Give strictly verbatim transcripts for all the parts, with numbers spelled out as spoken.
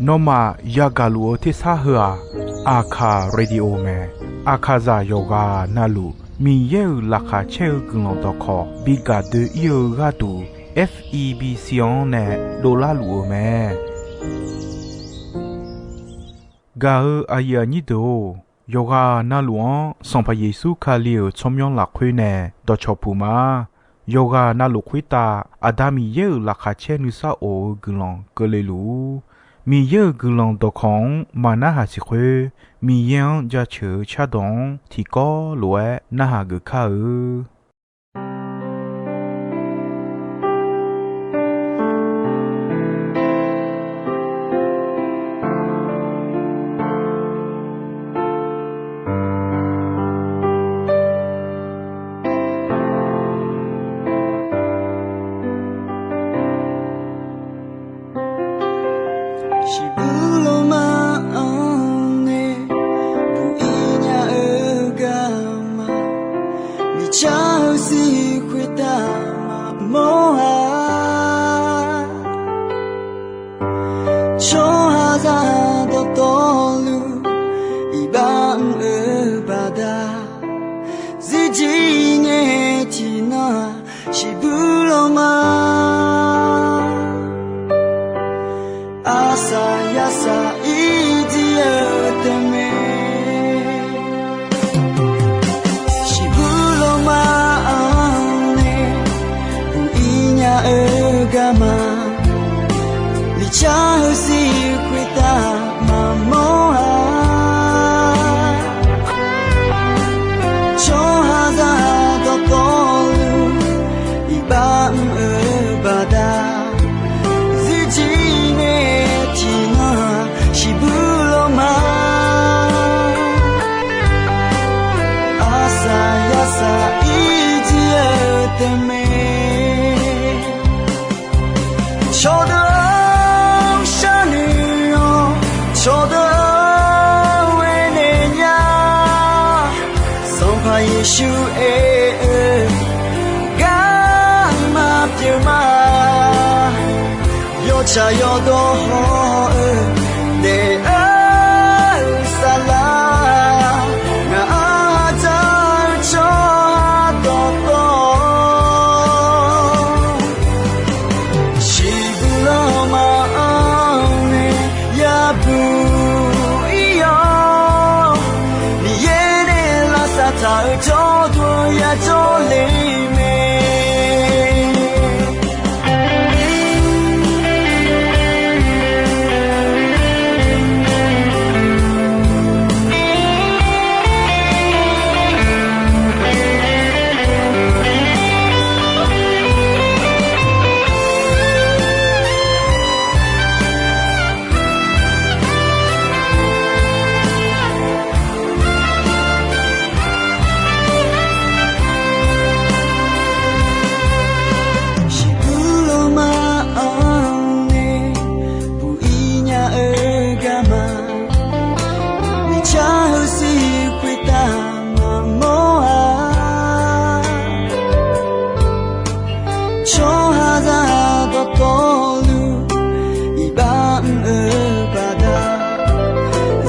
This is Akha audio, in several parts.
Nawmaf yagaq luf-eu tersar heu-aq, Aqkaq Radio mae. Aqkaqzaq yawqghaq navluf Miqyaer-euq laqkhaq caer-eu guiqlanq dawqkawq bi gaq doe-ir-eu gharduq, F E B C-anr nae dovlar luf-eu mae. Gaq-eu aqyuif aqnyir deuq-or, yawqghaq navluf-anr Sanqpaq Yeqsur Kali-euq tsawrmyanr lafkhoer nae dawqcawq puq ma. Yawqghaq navluf khoertav Aqda Miqyaer-euq laqkhaq caer nuisar of-eu guiqlanq keuvle luf-ur. Miqyaer-euq guiqlanq dawqkawq-anr maq narhaq siq khoer, Miqyaer-anr jaceuq-eu cardawq-anr tiqkawv lof-aer narhaq geuf kar-eu. Shiqbuq lawma-anr nae buq-ir nya-eu garma, miqcar-eu sir khoertav maqmawr-a. Tsawrhaqzaq dawqtawvluf iqbax mr-eu baqda, zirjir ngae tiqnan-aq, shiqbuq lawma arsaq yarsaq ir jir-eu tae mae. Shiqbuq lawma-anr nae buq-ir nya-eu garma, miqcar-eu sir khoertav maqmawr-a. Tsawrhaqzaq dawqtawvluf iqbax mr-eu baqda, zirjir ngae tiqnan-aq, shiqbuq lawma arsaq yarsaq ir jir-eu tae mae. Cawqdeuq-anr sharnoeq-awq, cawqdeuq-anr aernaeq nya, Sanqpaq Yeqsur aer-eu garma pyeuf ma. Yawtsaq yawdawr haw-eu daef-eu saflar, ngaq-anr dzaq-eu tsawrhaq dawqtawv, shiqbuq lawma-anr nae yabuq ir-awr, Miqyaer nae lavsav taq-eu jawrduq yajawr le mae. Shiqbuq lawma-anr nae buq-ir nya-eu garma, miqcar-eu sir khoertav maqmawr-a. Tsawrhaqzaq dawqtawvluf iqbax mr-eu baqda,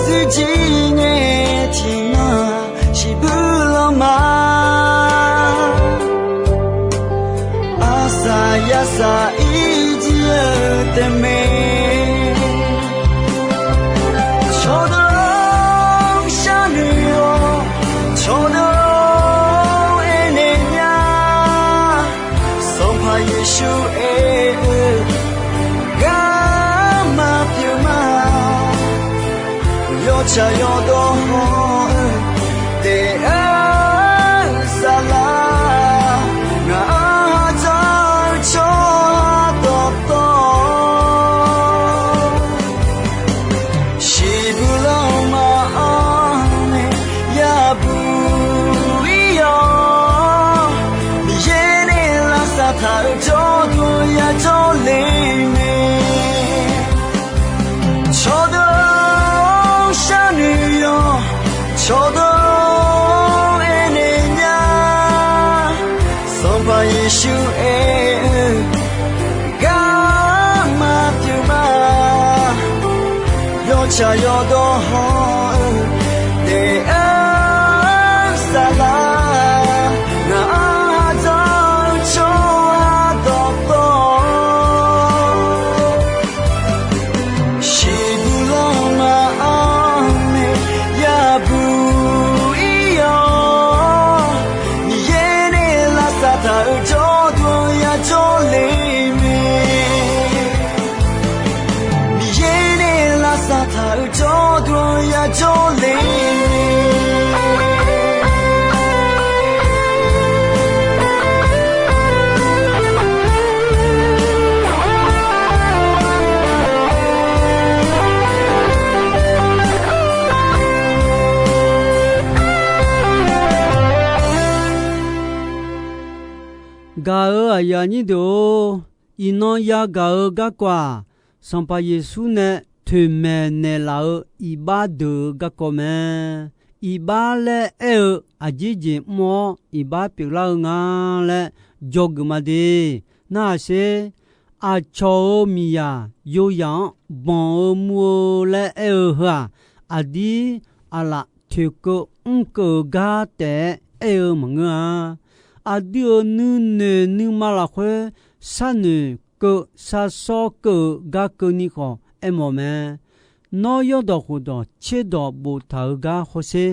zirjir ngae tiqnan-aq, shiqbuq lawma arsaq yarsaq ir jir-eu tae mae. Cawqdeuq-anr sharnoeq-awq, cawqdeuq-anr aernaeq nya, Sanqpaq Yeqsur aer-eu garma pyeuf ma. Yawtsaq yawdawr haw-eu daef-eu saflar, ngaq-anr dzaq-eu tsawrhaq dawqtawv, shiqbuq lawma-anr nae yabuq ir-awr, Miqyaer nae lavsav taq-eu jawrduq yajawr le mae. Cawqdeuq-anr sharnoeq-awq, Tsaq yawdawr hawr-eu taef-aer saflar, ngaq-anr ardawr-eu tsawrhaq dawqtawv, shiqbuq lanma-anr nae yabuq ir-awr, Miqyaer nae lavsav taq-euq jawrduq-anr yajawr le mae. Miqyaer nae lavsav taq-euq jawrduq-anr yajawr le mae. Gaq-euq aqyuif aqnyir deuq-or, iqnan yagaq-eu garkawv-aq, Sanqpaq Yeqsur nae toeqmaeq naeqlaf-eu iqbax deuq-eu garkawv mae. Iqbax laer aer-eu aqjeq jeq mr-awr iqbax pyeuflar-eu nga laer dzawgeuf ma de. Narhaq sher, aqcawq-euq miqzaq yoyaq-anr banq-eu mur-eu laer aer-eu heu-aq, aqdir aqlaf toeqkeuv mrkeuv-euq gar taef-aer aer-eu maqngeur-a. Aqdui-euq nuinoeq nuima lafkhoer sharnoeq keuv shar sawr keuv-euq gar keuvni khawf aermawf mae. Nawr yawrdawq khofdawq tserdawq boftaq-euq gar hawsher.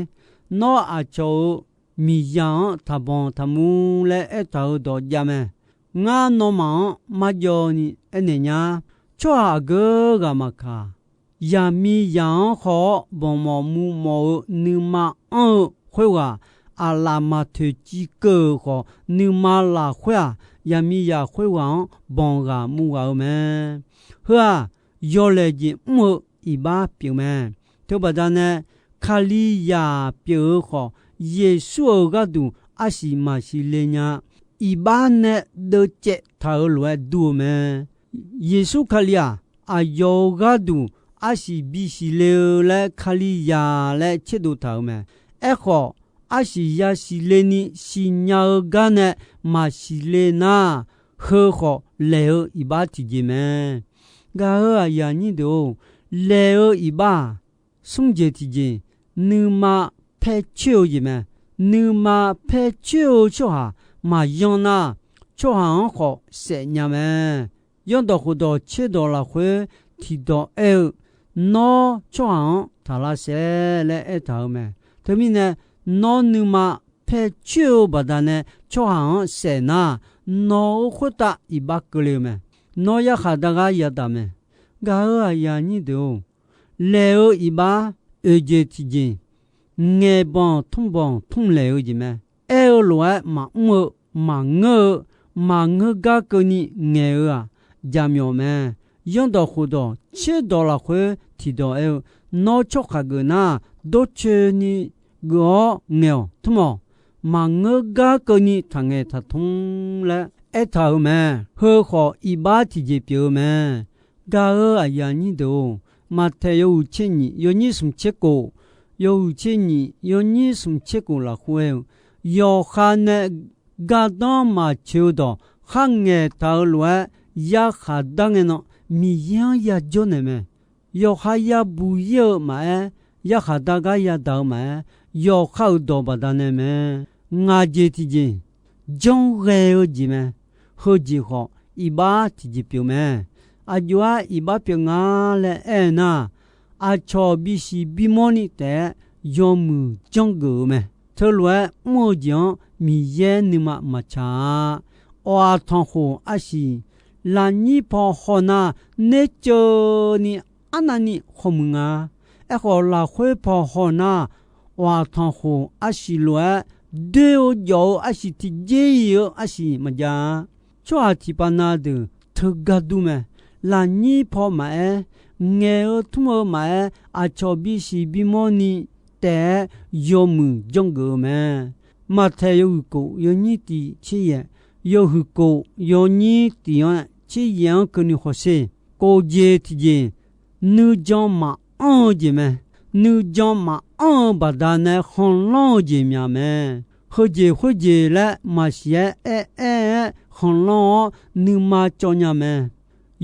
Nawr aqcawq-euq miqzaq-anr taqbanq taqmur laer aertaq-euq dawq jav mae. Ngar nawmaf-anr marjawv ni aernaeq nya. Tsawrhaq aqgeu ghaq maqkaq, zaqmiqzaq-anr khawf-awr banq mawf mur mawf-eu nuima anr-eu khoerghaq, aqlaf maqtoeq civ keuv-euq khawf, nuima lafkhoer-aq, zaqmiqzaq khoerghaq-anr banq ghaq mur ghaq-eu mae. Heu-aq, yawlaeq jeq mr-eu iqbax pyeuf mae. Teubaqda nae, Kalizaq pyeuf-eu khawf, Yeqsur-euq gharduq arsiq maqsiq le nya. Iqbax nae deuvcaev taq-euq lof-aer dur-eu mae. Yeqsur Kali-aq, aqyawf-euq gharduq arsiq bisiq le-eu laer Kalizaq laer tserdov taq-euq mae. Aerkhawf, arsiq yasiq le ni siqnya-eu gar nae maqsiq le nar, heu khawf laeq-eu iqbax tiqjeq mae. Gaq-euq aqyuif aqnyir deuq-or, laeq-eu iqbax-aq, smr jeq tiqjeq, nuima paer coer-eu jeq mae. Nuima paer coer-eu tsawrhaq maqyan nar, tsawrhaq-anr khawf saef nya mae. Yawrdawq khofdawq tserdawq lafkhoer tiqdawq aer-eu, Nawr tsawrhaq-anr taq lavsaef laer aertaq-euq mae. Teumirnae, nawr nuima paer coer-eu baqdanae tsawrhaq-anr saef nar, nawq-euq khoertav iqbax keuvle-eu mae. Nawr yarkhaq dar gar yadaq mae. Gaq-euq aqyuif aqnyir deuq-or, laeq-eu iqbax oeq jeq tiqjeq, ngaeqbanq tmrbanq tmr laeq-eu jeq mae. Aer-eu lof-aer maqmr-eu, maqngeur-eu, maqngeur gar keuvni ngaeq-eu-aq, jaqmyawf mae. Yawrdawq khofdawq tserdawq lafkhoer tiqdawq aer-eu, Nawr tsawrkaq geuf nar, dawrcoeni geuf-awr ngaeq-awq, tmr-awq. Maqngeur gar keuvni taqngaeq taqtmr laer aertaq-euq mae. Heu khawf iqbax tiqjeq pyeuf-eu mae. Gaq-euq aqyuif aqnyir deuq-or, Maqtaeq yawhuiq tser nyiq yawnyir smq tser kof, yawhuiq tser nyiq yawnyir smq tser kof lafkhoer aer-eu, yawqha nae gardanr maqcoeq-eu dawq kharngaeq taq-eu lof-aer yarkhaq dar ngae nan Miqyaer-anr yajawr naeq mae. Yawqha yabuq ir-eu maqaer, yarkhaq dar gar yadaq-eu maqaer, yawqha-euq dawq baqdanae mae. Ngaq jeq tiqjeq, janrghae-eu jeq mae. Heujeq khawf iqbax tiqjeq pyeuf mae. Aqjox-aer iqbax pyeuf nga laer aer-eu nar, aqcawq bisiq bimawr ni taef-aer yawmuiq janrgeuf-eu mae. Teulof-aer mr-eu jeq-anr Miqyaer nuima maqtsaq-a. Awq-aq tanqkhof arsiq, lafnyir paw haw nar, nerceuvni arnavni khawmuiq nga. Aerkhawf, lafkhoer paw haw nar, awq-aq tanqkhof arsiq lof-aer doer-eu jawf-eu arsiq tiqjeq-iq-eu arsiq maqjav-a. Tsawrhaq tiqpav na deuq teugar dur mae. Lafnyir paw maqaer, ngaeq-eu tmr-eu maqaer, aqcawq bisiq bimawr ni taef-aer yawmuiq janrgeuf-eu mae. Maqtaeq yawhuiq kof yawnyir tiq tser yaeq, yawhuiq kof yawnyir tiq-anr tser yaeq-anr keuvni hawsher. Kof jeq tiqjeq, nuijan maqanr-eu jeq mae. Nuijan maqanr-eu baqdanae khanqlanr-eu jeq myaq mae. Heujeq khoerjeq laer maqsiq-aer aer-aer-aer khanqlanr-awr nuima cawv nya mae.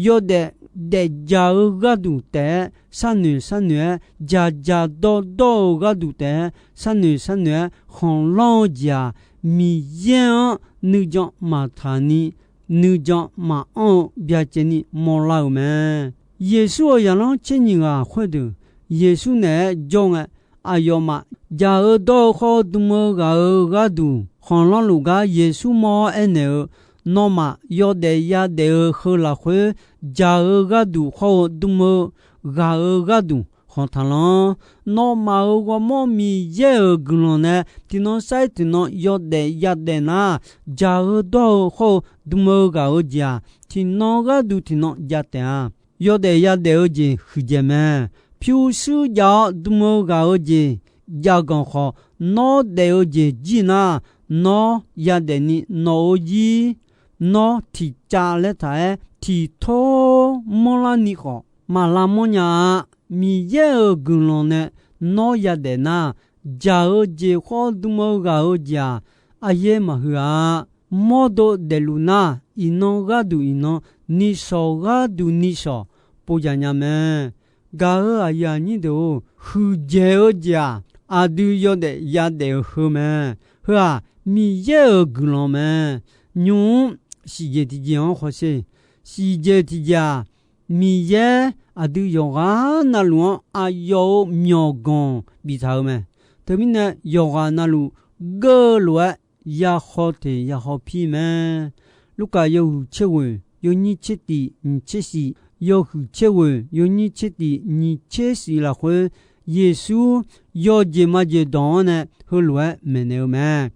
Yawdaef daefdzaq-eu gharduq taef-aer sharnoeq sharnoeq-aer, dzaqdzaq dawrdawr-eu gharduq taef-aer sharnoeq sharnoeq-aer khanqlanr-eu jeq-aq, Miqyaer-anr nuijan maqtaq ni, nuijan maqanr-eu byacaevni mawrlar-euq mae. Yeqsur-euq zaqlanr tser nyiq ghaq khoerdeuq, Yeqsur naeq-aer jawr ngae, aqyawfmaf jaq-eu dawr-eu khawr dm-eu ghaq-euq gharduq khanqlanr luf gar Yeqsur mawr-awr aernaeq-eu, Nawmaf yawdaef yadaef-eu heu lafkhoer, jaq-eu gharduq khawr-eu dm-eu ghaq-euq gharduq khanq taqlanr. Nawmaf-euq ghawrmawr Miqyaer-euq guiqlanq nae tiqnan sair tiqnan yawdaef yadaef nar, jaq-eu dawr-eu khawr-eu dm-eu ghaq-euq jeq-aq, tiqnan gharduq tiqnan jav taef-a. Yawdaef yadaef-eu jeq huiqdzaeq mae. Pyurshuir jav-awr dm-eu ghaq-euq jeq jav ganq khawf, nawr daef-eu jeq jir nar, nawr yadaef ni nawq-euq zir, nawr tiqcav laer taq-aer tiqtor manrlar ni khawf, maqlav manr nya-a. Miqyaer-euq guiqlanq nae nawr yadaef nar, jaq-eu jeq khawr dm-eu ghaq-euq jeq-aq, aqyaer maqhuiq-a. Mawrdo daefluf nar, iqnan gharduq iqnan, nishawq gharduq nishawq povjaq nya mae. Gaq-euq aqyuif aqnyir deuq-or, huiqdzaeq-eu jeq-aq, aqdui yawdaef yadaef-eu heu mae. Heu-aq, Miqyaer-euq guiqlanq mae. Nymq-mr siqjeq tiqjeq-anr hawsher. Siqjeq tiqjeq-aq, Miqyaer aqdui yawqghaq navluf-anr aqyawf-euq myawqganq biftaq-eu mae. Teumirnae yawqghaq navluf geur-eu lof-aer, yahaw teq yahaw pir mae. Lurkaf yawhuiq tser ghoeq yawnyir tser tiq nyiq tser shiq, yawhuiq tser ghoeq yawnyir tser tiq nyiq tser shiq lafkhoer, Yeqsur yawjeq majeq dawq-anr nae heulof-aer maeqnaeq-eu mae.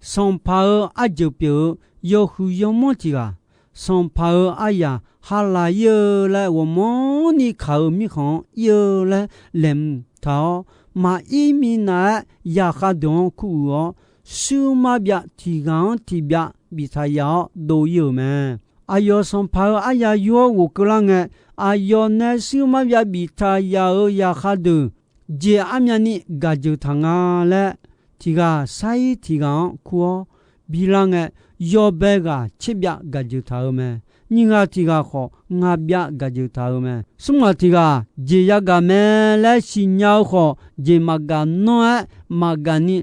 Sanqpaq-euq arjeuq pyeuf-eu yawhuiq yawmanr tiq ghaq, sanqpaq-euq aryaq halaq ir-eu laer ghawqmanrni kaq-euq mirkhanq-anr ir-eu laer laeqhmq taq-awr, maqir minav-aer yaqkhav deuq-anr kuruiq-awr, shuir marbyav tiq ghaq-anr tiq byav biftaq yaf-awr dov ir-euq mae. Aqyawf sanqpaq-euq aryaq yur-awr ghofkeuv lar ngae, aqyawf nae shuir marbyav biftaq yaf-euq yaqkhav deuq jeq armyavni gaq jeuq taq nga laer, tiq ghaq sair tiq ghaq-anr kur-awr bilar ngae, yawbae ghaq tserbyav gaq jeuq taq-euq mae. Nyiq ghaq tiq ghaq khawf, ngaq byav gaq jeuq taq-euq mae. Smr ghaq tiq ghaq jeq yagaq mae laer siqnya-eu khawf, jeq maqgaq nanr-aer maqgaq ni,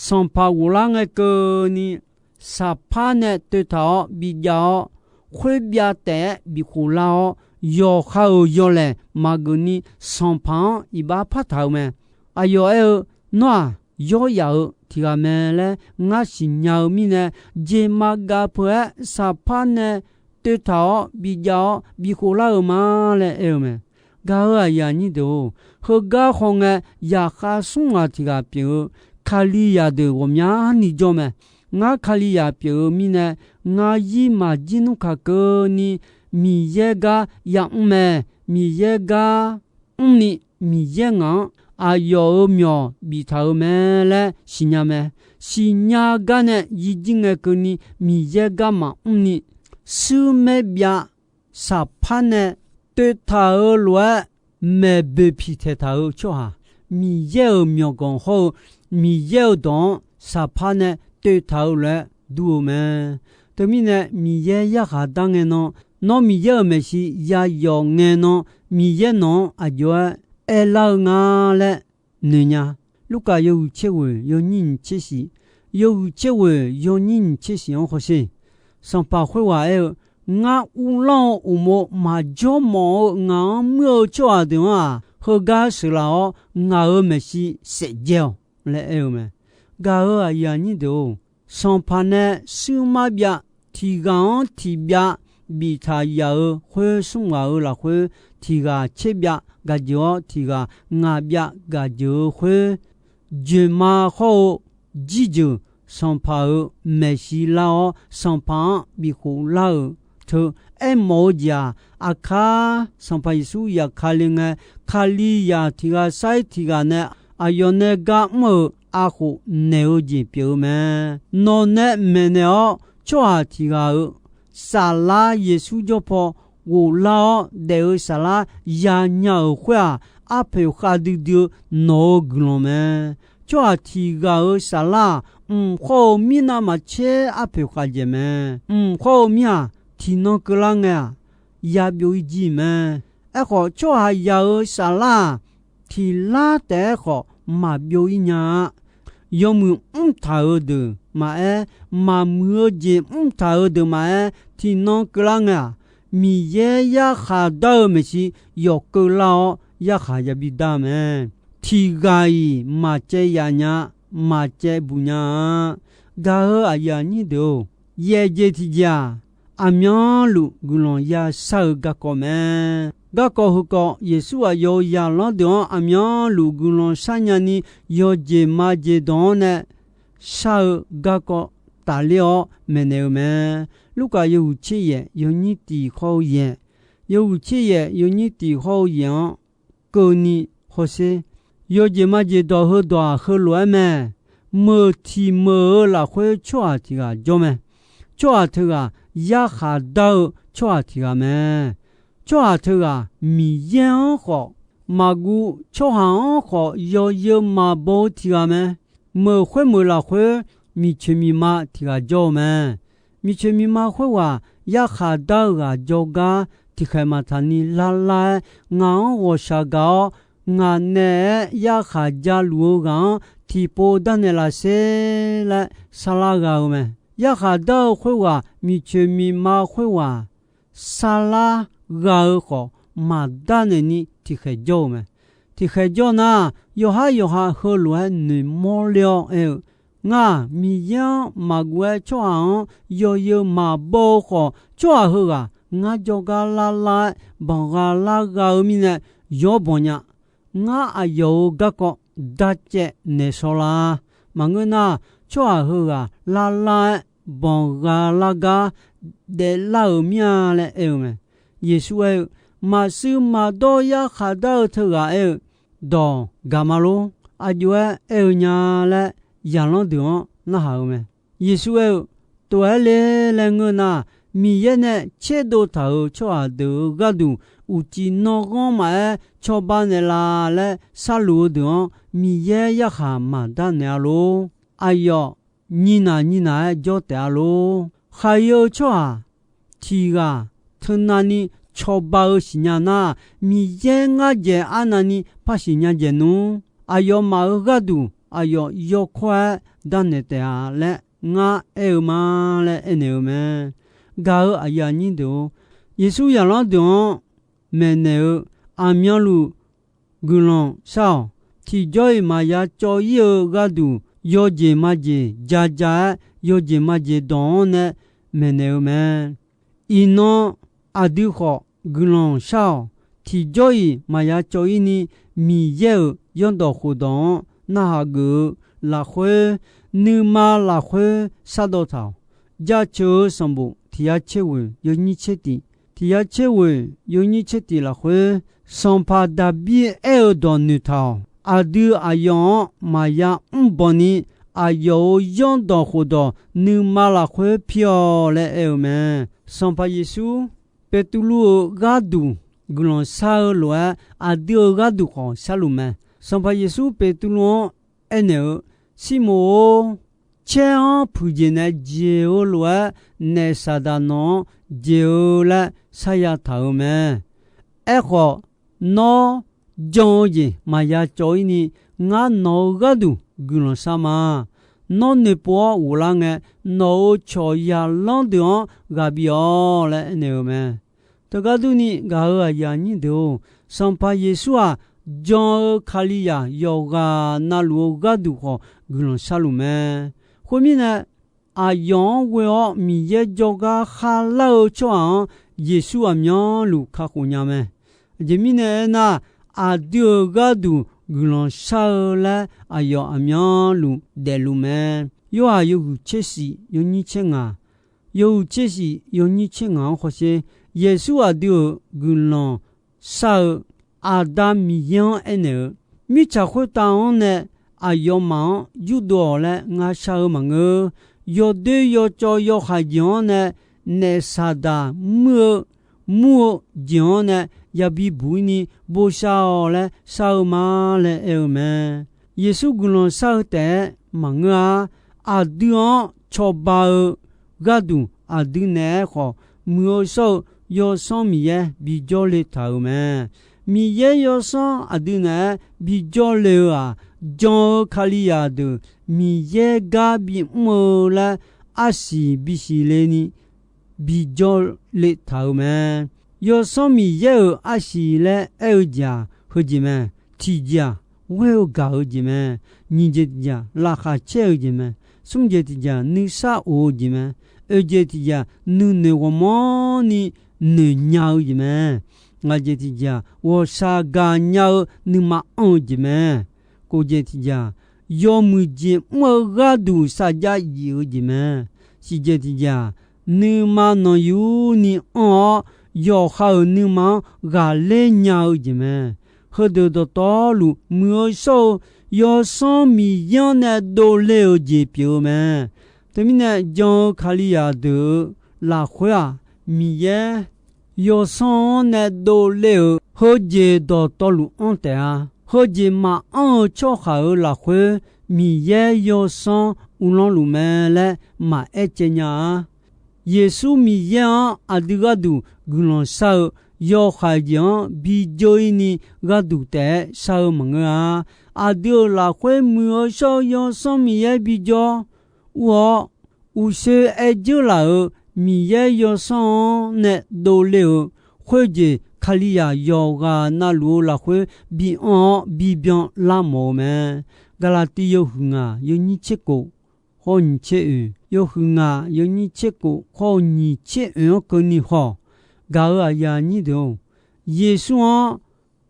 sanqpaq ghoflar ngae keuvni, saqpar nae toeqtaq-awr bijav-awr, khoerbyav taef-aer bikhof lar-awr, yawqha-euq yawlaeq maqgeuf ni, sanqpaq-anr iqbax partaq-euq mae. Aqyawf aer-eu, Nawr-aq, yawryaf-eu tiq ghaq mae laer ngar siqnya-eu mirnae, jeq maqgaq peuq-aer saqpar nae toeqtaq-awr bijav-awr bikhof lar-eu ma laer aer-eu mae. Gaq-euq aqyuif aqnyir deuq-or, heugar hawngae, yaqkhav smr ghaq tiq ghaq pyeuf-eu Kalizaq deuq ghawqmyani jawr mae. Ngar Kalizaq pyeuf-eu mirnae, ngar zir maqjir nmr kaq keuvni, Miqyaer gar yamr mae. Miqyaer gar mrni, Miqyaer ngaq-anr aqyawf-euq myawq biftaq-euq mae laer siqnya mae. Siqnya gar nae yijir ngae keuvni, Miqyaer gar maqmr ni, shuir maer byav saqpar nae toeqtaq-euq lof-aer maeqboeq piqtaeq taq-euq tsawrhaq, Miqyaer-euq myawqganq hawr-eu Miqyaer-euq dawq-anr saqpar nae toeqtaq-euq lof-aer dur-eu mae. Teumirnae Miqyaer yarkhaq dar ngae nan, nawr Miqyaer-euq maeqshi yayawf ngae nan, Miqyaer nawq-anr aqjox-aer aerlar-eu nga laer noeqnya. Lurkaf yawhuiq tser ghoeq yawnyir nyiq tser shiq, yawhuiq tser ghoeq yawnyir nyiq tser shiq-anr hawsher. Sanqpaq khoerghaq aer-eu, Ngar uvlanr-eu uqmov maqjawr mawf-eu ngaq-anr muir-eu tsawrhaq deuq-anr-aq, heugar sheuqlaf-awr ngaq-euq maeqshi saefdzae-awq laer aer-eu mae. Gaq-euq aqyuif aqnyir deuq-or, sanqpaq nae shuir marbyav tiq ghaq-anr tiq byav biftaq yaf-euq khoer, smr ghaq-euq lafkhoer tiq ghaq tserbyav gaq jeuq-awr, tiq ghaq ngaq byav gaq jeuq-eu khoer, joeqma hawr-eu jirjeuq sanqpaq-euq maeqshi lar-awr, sanqpaq-anr bikhof lar-euq teu aermawf-eu jeq-aq, aqkar Sanqpaq Yeqsur zafkale ngae, Kalizaq tiq ghaq sair tiq ghaq nae aqyawf nae gar mr-euq arkhof naeq-eu jeq pyeuf-eu mae. Nawq nae maeqnaeq-awr, tsawrhaq tiq ghaq-euq saflar Yeqsur jawr paw ghoflar-awr daef-eu saflar yanya-euq khoer-aq, arpoeq khavdui dui-eu nawq-euq guiqlanq mae. Tsawrhaq tiq ghaq-euq saflar-aq, mq khawr-eu mirnav maqtser arpoeq khavdzaeq mae. Mq khawr-eu mir-aq, tiqnan keuvlar ngae-aq, yabyov-ir jir mae. Aerkhawf, tsawrhaqzaq-euq saflar-aq, tiq lar taef-aer khawf maqbyov-ir nya-a. Yawmuiq mrtaq-euq deuq maqaer, maqmuiq-eu jeq mrtaq-euq deuq maqaer, tiqnan keuvlar ngae-aq, Miqyaer yarkhaq dar-eu maeqshi yawf keuvlar-awr yarkhaq yabi dar mae. Tiq ghaq-iq maqcaev yaf nya, maqcaev buq nya-a. Gaq-eu aqyuif aqnyir deuq-or, yaefjeq tiqjeq-aq, aqmyanluf guiqlanq yashar-eu garkawv mae. Garkawv heukawv, Yeqsur aqyawf-euq zaqlanr deuq-anr aqmyanluf guiqlanq sharnya ni, yawjeq majeq dawq-anr nae shar-eu garkawv tafler-awr maeqnaeq-eu mae. Lurkaf yawhuiq tser yaef yawnyir tiq hawr-eu yaeq, yawhuiq tser yaef yawnyir tiq hawr-eu yaeq-anr keuvni hawsher. Yawjeq majeq dawq heudawq-aq, heulof-aer mae. Meuq tiq meuq-eu lafkhoer tsawrhaq tiq ghaq jawr mae. Tsawrhaq teughaq yarkhaq dar-eu tsawrhaq tiq ghaq mae. Tsawrhaq teughaq Miqyaer-anr khawf maqguv, tsawrhaq-anr khawf yawzeu maqbaw-eu tiq ghaq mae. Meuq khoermeuq lafkhoer miqcoeq miqma tiq ghaq jawr-eu mae. Miqcoeq miqma khoerghaq yarkhaq dar-eu ghaq jawrgar tiqkhaeq maqtaq ni larlar-aer, ngaq-anr ghawqshaq gaq-awr, ngaq naeq-aer yarkhaq jaluf-eu ghaq-anr tiqpov darnaeq laf sher laer sarlar gha-eu mae. Yarkhaq dar-eu khoerghaq miqcoeq miqma khoerghaq sarlar gha-eu khawf, maqdarnaeq ni tiqkhaeq jawr-eu mae. Tiqkhaeq jawr nar, yawqhar yawqha heulof-aer noeqmawr ler-awr aer-eu, Ngar-aq, Miqyaer-anr maqguv-aer tsawrhaq-anr yawzeu maqbaw-eu khawf, tsawrhaq heughaq ngar jawrgar larlar-aer banqgha lar gha-eu mirnae, yawr banq nya. Ngar aqyawf-euq garkawv darcaev naeqshaw la. Maqngeur nar, tsawrhaq heughaq larlar-aer banqgha lar gar daeflar-euq mir-a laer aer-eu mae. Yeqsur aer-eu, Maqsiq maqdawr yarkhaq dar-eu teughaq aer-eu, Dawq gaq ma lor. Aqjox-aer aer-eu nya laer zaqlanr deuq-anr narhaq-eu mae. Yeqsur aer-eu, Tof-aer le laer ngeur nar, Miqyaer nae tserdov taq-euq tsawrhaq deuq-euq gharduq uqcif nanrghanr maqaer cawba naeqlaf laer sharluf-eu deuq-anr Miqyaer yarkhaq maqdar naeq-a lor. Aqyawf nyinaq nyinaq-aer jawr taef-a lor. Khaqi-eu tsawrhaq tiq ghaq teunav ni cawba-eu siqnya nar, Miqyaer ngar dzaeq arnav ni par siqnya dzaeq nmr. Aqyawfmaf-euq gharduq aqyawf yawkawr-aer darnaeq taef-a laer ngar aer-eu ma laer aernaeq-eu mae. Gaq-eu aqyuif aqnyir deuq-or, Yeqsur zaqlanr deuq-anr maeqnaeq-eu, Aqmyanluf guiqlanq shar-awq. Tiqjawr-iq maqya cawv-ir-eu gharduq yawjeq majeq ja ja-aer, yawjeq majeq dawq-anr nae maeqnaeq-eu mae. Iqnan aqdui khawf guiqlanq shar-awq. Tiqjawr-iq maqya cawv-ir ni Miqyaer-euq zanrdawq khofdawq-anr narhaq geuf-eu lafkhoer, nuima lafkhoer shardawv taq-awq. Jaceuq-eu sanqbof tiq yar tser ghoeq yawnyir tser tiq, tiq yar tser ghoeq yawnyir tser tiq lafkhoer, Sanqpaq Daqbir aer-eu dawq noeqtaq-awq. Aqdui aqyawf-anr maqya mrbanq ni, aqyawf-euq zanrdawq khofdawq nuima lafkhoer pir-awq laer aer-eu mae. Sanqpaq Yeqsur Beqtuvluv-euq gharduq guiqlanq shar-eu lof-aer, aqdui-euq gharduq khawf sharluf mae. Sanqpaq Yeqsur Beqtuvluv-anr aernaeq-eu, Sirmoq-or, caer-anr puiqjeq nae jeq-eu lof-aer, naef Saqdaq nawq-anr jeq-eu laer sharya taq-euq mae. Aerkhawf, nawr jan-eu jeq maqya cawv-ir ni, ngar nawq-eu gharduq guiqlanq shar ma. Nawr noeqpov-awr ghoflar ngae, nawq-euq cawq zaqlanr deuq-anr ghaq bif-awq laer aernaeq-eu mae. Teugar durni, gaq-eu aqyuif aqnyir deuq-or, Sanqpaq Yeqsur-aq, jan-eu Kalizaq yawqghaq navluf-eu gharduq khawf guiqlanq sharluf mae. Khoermirnae, aqyawf-anr ghoe-awr Miqyaer jawrgar kharlar-eu tsawrhaq-anr Yeqsur aqmyanluf kakhof nya mae. Aqjeq mirnae aernar, aqdui-euq gharduq guiqlanq shar-eu laer aqyawf aqmyanluf daefluf mae. Yorhaq yawhuiq tser shif yawnyir tser ngaq, yawhuiq tser shif yawnyir tser ngaq-anr hawsher. Yeqsur aqdui-euq guiqlanq shar-eu Aqda Miqyaer-anr aernaeq-eu, Mirtsaq khoertav-anr nae aqyawfmaf-anr yurdov-awq laer ngar shar-eu maqngeur. Yawdoer yawcawv yawhaiq jeq-anr nae naef Saqdaq muir-eu mur-eu jeq-anr nae yabi buq-ir ni bosav-awq laer shar-eu ma laer aer-eu mae. Yeqsur guiqlanq shar-eu taef-aer maqngeur-a. Aqdui-anr cawba-eu gharduq aqdui naeq-aer khawf muiq-eu shawr-eu Yawsanr Miqyaer bijawr le taq-euq mae. Miqyaer Yawsanr aqdui ngaq-aer bijawr le-eu-aq, jan-eu Kalizaq deuq Miqyaer gar bimr-eu laer arsiq bisiq le ni bijawr le taq-euq mae. Yawsanr Miqyaer-euq arsiq laer aer-eu jeq-aq, heujeq mae. Tiqjeq-aq, ghoer-eu gaq-eu jeq mae. Nyiq jeq tiqjeq-aq, laqkhaq caer-eu jeq mae. Smr jeq tiqjeq-aq, nuisar of-eu jeq mae. Oeq jeq tiqjeq-aq, nuinoeq ghawqmanrni noeqnya-eu jeq mae. Ngaq jeq tiqjeq-aq, ghawqshaq gaqnya-eu nuima anr-eu jeq mae. Kof jeq tiqjeq-aq, yawmuiq jeq mr-eu gharduq sarjax yif-eu jeq mae. Siq jeq tiqjeq-aq, nuima nanqyurni anr-awr, yawqha-euq nuima-anr ghaqler nya-eu jeq mae. Heudeuq dawqtawvluf muiq-eu shawr-eu Yawsanr Miqyaer-anr nae dovle-euq jeq pyeuf-eu mae. Teumirnae jan-eu Kalizaq deuq-euq lafkhoer-aq, Miqyaer Yawsanr-anr nae dovle-euq heujeq dawqtawvluf anr taef-a. Heujeq maqanr-eu tsawrhaq-euq lafkhoer Miqyaer Yawsanr uvlanr luf mae laer maqaer caev nya-a. Yeqsur Miqyaer-anr aqdui gharduq guiqlanq shar-eu yawhaiq jeq-anr bi dzeur-ir ni gharduq taef-aer shar-eu maqngeur-a. Aqdui-euq lafkhoer muiq-eu shawr-eu Yawsanr Miqyaer bijawr ur-awr, uqshoe aer dzeurlaf-euq Miqyaer Yawsanr-anr nae dovle-euq khoerjeq Kalizaq yawqghaq navluf-eu lafkhoer bianr-awr bibyan lar mawf-eu mae. Gaqlaqtiv yawhuiq ngaq yawnyir tser kof khawr-eu nyiq tser oeq, yawhuiq ngaq yawnyir tser kof khawr-eu nyiq tser oeq-anr keuvni haw-awq. Gaq-euq aqyuif aqnyir deuq-or, Yeqsur-anr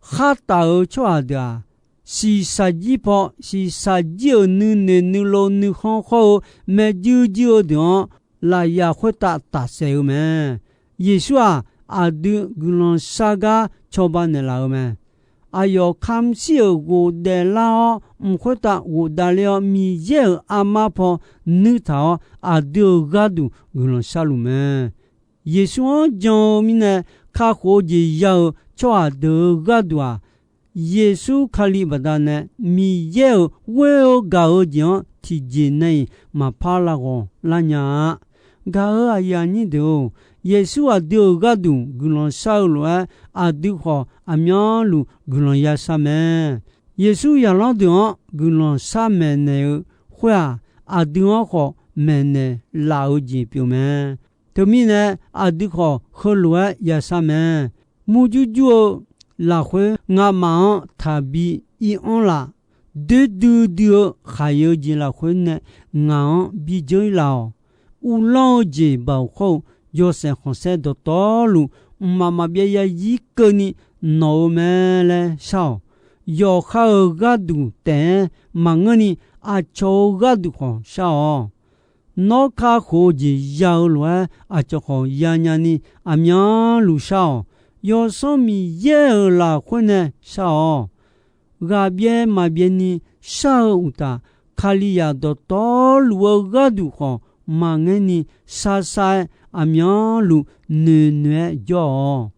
khar taf-euq tsawrhaq deuq-aq, shiqshaq jir paw shiqshaq jir-euq nuinoeq nuilov nuikhanr khawr-eu maerjuir juir-eu deuq-anr lafyaq khoertav tafsaef-eu mae. Yeqsur-aq, aqdui guiqlanq shar gar cawba naeqlaf-eu mae. Aqyawf kamq shir-euq ghofdaef lar-awr, mq khoertav ghofdav ler-awr, Miqyaer-euq armar paw nuir taq-awr, aqdui-euq gharduq guiqlanq sharluf mae. Yeqsur-anr jan-eu mirnae kakhof-eu jeq ya-euq tsawrhaq deuq-euq gharduq-aq, Yeqsur Kali baqdanae Miqyaer-euq ghoer-eu gaq-eu jeq-anr tiqjeq nae-iq maqpar lav ghawq lar nya-a. Gaq-euq aqyuif aqnyir deuq-or, Yeqsur aqdui-euq gharduq guiqlanq shar-eu lof-aer, aqdui khawf aqmyanluf guiqlanq ya shar mae. Yeqsur zaqlanr deuq-anr guiqlanq shar maeqnaeq-eu khoer-aq, aqdui-anr khawf maeqnaeq laf-eu jeq pyeuf mae. Teumirnae, aqdui khawf heulof-aer ya shar mae. Murjur jur-eu lafkhoer ngamaf-anr taqbi ir-anr laf. Doer duidui-eu khaqyae-eu jeq lafkhoer nae ngaq-anr bi dzeur-ir laf-awq. Uvlanr-eu jeq baoq khawr-eu yawshaef khanqsaer dawqtawvluf, mqmaq maqbyav yazir keuvni nawq-eu mae laer shar-awq. Yawqha-euq gharduq taef-aer maqngeurni, aqcawq-euq gharduq khawf shar-awq. Nawr kakhof-eu jeq ya-eu lof-aer, aqcawq khawf yanya ni aqmyanluf shar-awq. Yawsanr Miqyaer-euq lafkhoer nae shar-awq. Ghaqbyaev maqbyaev ni shar-eu uqtaf, Kalizaq dawqtawvluf-eu gharduq khawf maqngaer ni sharsar-aer, aqmyanluf noeqnoeq-aer jawr-awq.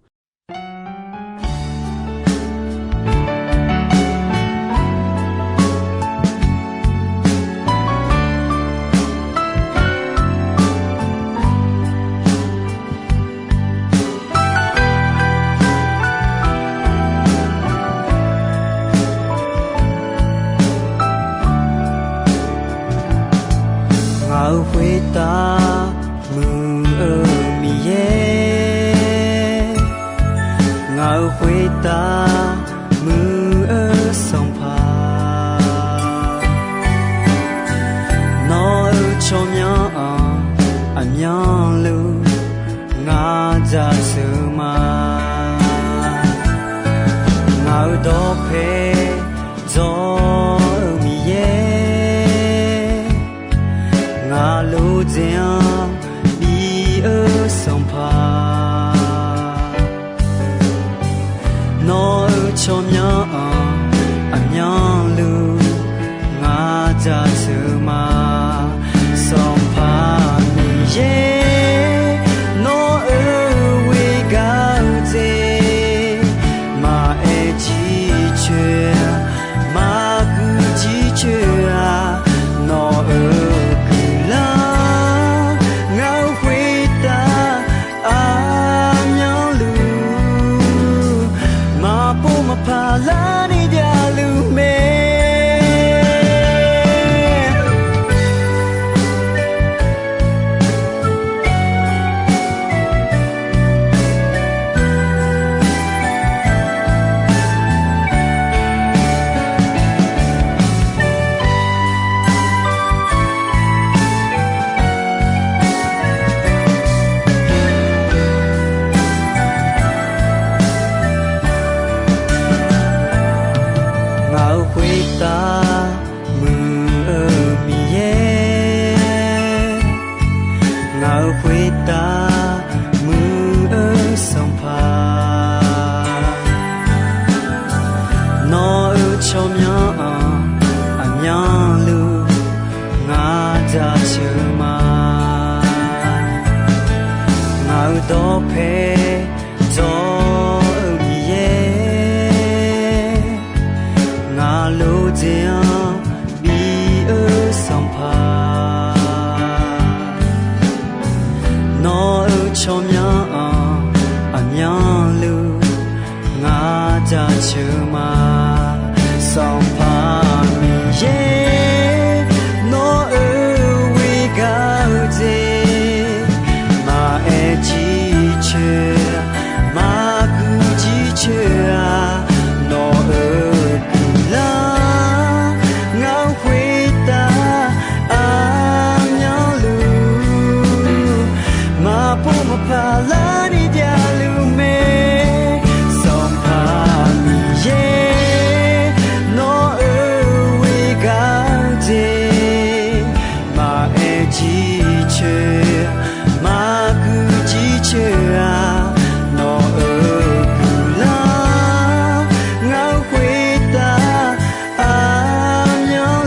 Ngaq-euq khoertav muiq-eu Miqyaer, ngaq-euq khoertav muiq-eu Sanqpaq, nawq-euq tsawrmyanr-anr aqmyanluf ngar jaceuq ma. Ngaq-euq dawqpae dzawr-eu Miqyaer, ngaq lof dzaeq-anr bi-eu Sanqpaq, nawq-euq tsawrmyanr-anr aqmyanluf ngar jaceuq ma. Sanqpaq Miqyaer, nawq-euq ghoer gaq-eu dzaeq maqaer jircoer-a, maqguir jircoer-a, nawq-euq guiqlanq ngaq-euq khoertav aqmyan paqlarni javluf mae. Ngaq-euq khoertav muiq-eu Miqyaer, ngaq-euq khoertav muiq-eu Sanqpaq, nawq-euq tsawrmyanr-anr aqmyanluf ngar jaceuq ma. Ngaq-euq dawqpae dawq-eu Miqyaer, ngaq lof dzaeq-anr bi-eu Sanqpaq, nawq-euq tsawrmyanr-anr aqmyanluf ngar jaceuq ma. Sanqpaq Miqyaer, nawq-euq ghoer gaq-eu jeq maqaer jircoer, maqguq jircoer-aq, nawq-euq guiqlanq ngaq-euq khoertav aqmyanluf maqpov maqpaq larni javluf mae. Sanqpaq Miqyaer, nawq-euq ghoer gaq-eu jeq maqaer jircoer, maqguq jircoer-aq, nawq-euq guiqlanq ngaq-euq khoertav aqmyanluf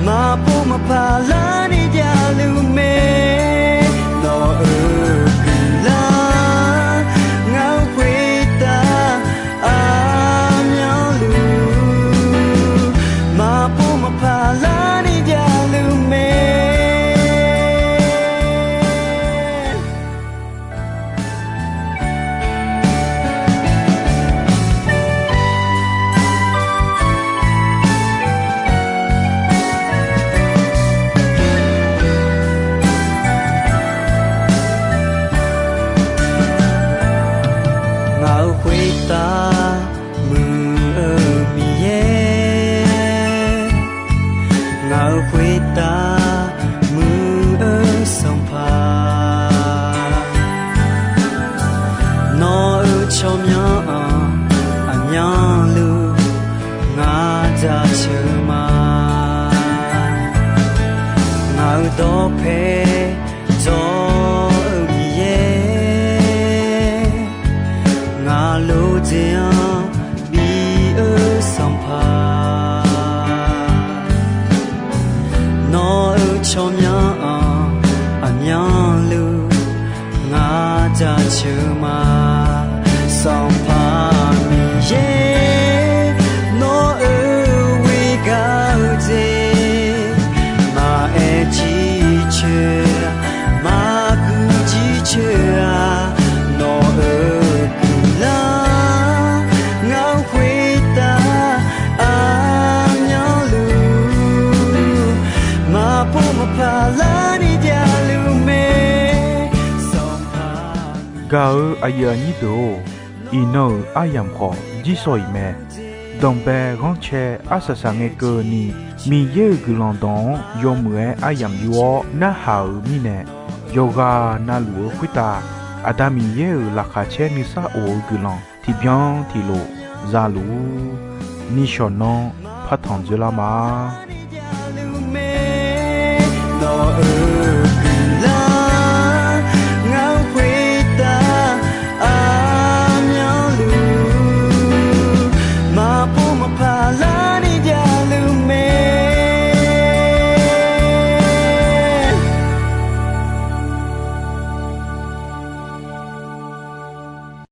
maqpov maqpaq larni javluf mae. Nawq-euq guiqlanq ngaq-euq khoertav aqmyanluf maqpov maqpaq larni javluf mae. Ngaq-euq khoertav muiq-eu Miqyaer, ngaq-euq khoertav muiq-eu Sanqpaq, nawq-euq tsawrmyanr-anr aqmyanluf ngar jaceuq ma. Ngaq-euq dawqpae dawq-eu Miqyaer, ngaq lof dzaeq-anr bi-eu Sanqpaq, nawq-euq tsawrmyanr-anr aqmyanluf ngar jaceuq ma. Sanqpaq Miqyaer, nawq-euq ghoer gaq-eu jeq maqaer jircoer, maqguq jircoer-aq, nawq-euq guiqlanq ngaq-euq khoertav aqmyanluf maqpov maqpaq larni javluf mae. Sanqpaq Gaq-eu aqyuif aqnyir deuq-or, iqnan-euq aryamq khawf jirsawq iq mae. Danqbae ghanrcae arsaq saq ngae keuvni, Miqyaer-euq guiqlanq dawq-anr yawmuiq-aer aryamq yur-awr narhaq-euq mirnae, yawqghaq navluf-eu khoertav Aqda Miqyaer-euq laqkhaq caer nuisar of-eu guiqlanq tiqbyan tiqlof za luf-ur. Nishawq nanr partanq dzoerlar ma.